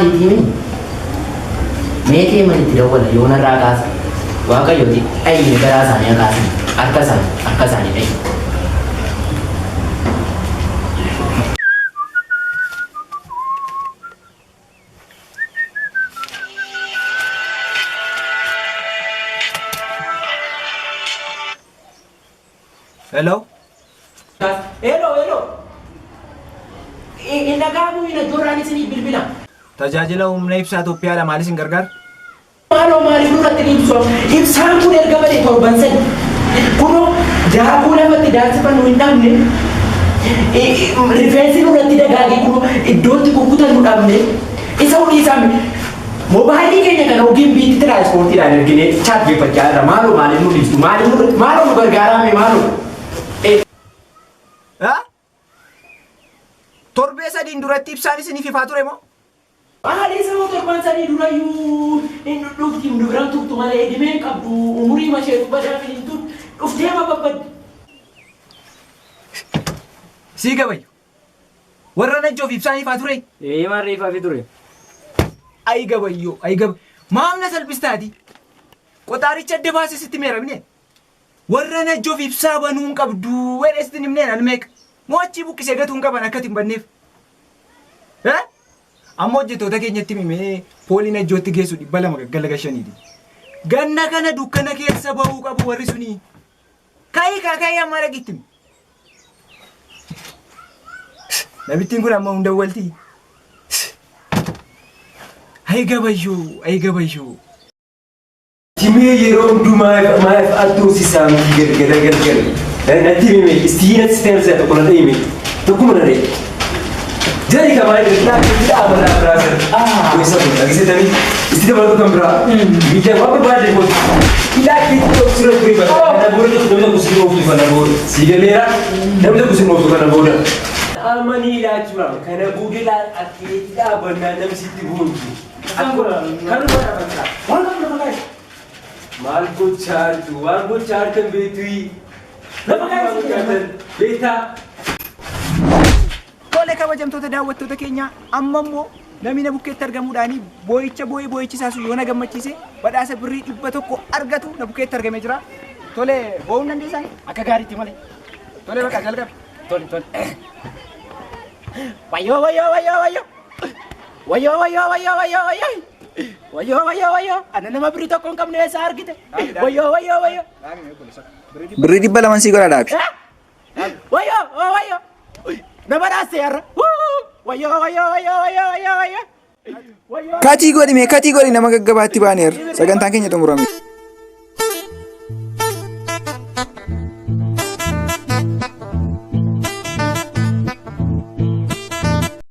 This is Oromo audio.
isaaniitii mini? Meetii man itti dawwala yoo narraa kaasa. Waaqayyooti dhayime garaa isaanii haa kaasan. Harka isaanii harka isaanii dhayi. Hello? Hello, hello. Hin dhaga'amu hin ajjoorraan isinii bilbila. Tajaajila humna ibsaa Itoophiyaadha maal isin gargaara? Maaloo maaliif nurratti ni ibsu? Ibsaan kun erga bade torban sadi. Kunoo daakuu lafatti daaksifannu hin dhabne. Rifeensi nurratti dagaagee kunoo iddootti kukkutannu dhabne. Isa hojii isaa Moobaayilii keenya kana ogiin biitti tiraanspoortiidhaan erginee chaarjeeffachaa jirra. Maaloo maaliif nu dhiistu? Maaliif nu maaloo nu gargaaraa mee maaloo? Ha? Torbee sadiin duratti ibsaan isiniif ifaa ture moo? Maali isa moo torban sadii durayyuu hin dhufti nu biraan turtu malee dhimee hin qabdu umurii masheetu badaa finiintuun dhuftee ma babbaddi. Sii gabayyu. Warra Najjoof ibsaan ifaa ture. Ee maarree ifaafi ture. Ayi gabayyoo, ayi gaba. Maaf na salphistaati? Qoxaaricha adda baasee sitti meera mine. Warra Najjoof ibsaa banuu hin qabdu jedhee sitti hin himneen al meeqa. Moo achii buqqisee gatuu hin qaban akka ati hin banneef. Eh? Amma hojjettoota keenyatti himee poolii Najjootti geessu 200 gaggala gashaniiti. Ganna kana dukkana keessa bahuu qabu warri sunii. Ka'ii kaa ka'ii amma dhaqitti himi. Namittiin kun amma hunda waltii. Ayi gabayyoo, ayi gabayyoo. Timee yeroo hundumaa maaf attuu si saamtii galgala galgala. Natti himi istii natti si tokko na dhimi tokkuma na dhimi. Jari kamaa irraa dhaabata biraa sir. Gosa kun dhageessitanii itti dabalatu kan biraa. Miidhaan waan barbaade kun ilaa keetti of sirra ture bara. Kana booda namni tokko si ooftu kana booda. Si galeera namni tokko si ooftu kana booda. Amanii ilaachuudhaan kana booda ilaa akkeetti dhaabannaa namni sitti bu'u. Maal gochaa jirtu? Waan gochaa jirtan beektuyi. Lafa kaa'e beektaa? Tole kabajamtoota daawwattoota keenyaa amma immoo namni na bukkeetti argamuudhaan boo'icha boo'ee boo'ichi isaa sun yoo na gammachiise badhaasa birrii 100 argatu na bukkeetti argamee jira. Tole boo'uu hin dandeessan? Akka gaariitti malee. Tole bakka jalqabi. Tole tole. Wayyoo wayyoo wayyoo wayyoo. Wayyoo wayyoo wayyoo wayyoo wayyoo. Wayyoo wayyoo wayyoo. Ana nama birrii tokko hin qabne eessaa argite? Wayyoo wayyoo wayyoo. Birrii 200 sii godha dhaabi. Wayyoo oh, wayyoo. Nama dhaasse har'a. Wayyoo wayyoo wayyoo wayyoo wayyoo wayyoo. Katii godhi mee katii godhi nama gaggabaatti baaneerra. Sagantaan keenya xumurame.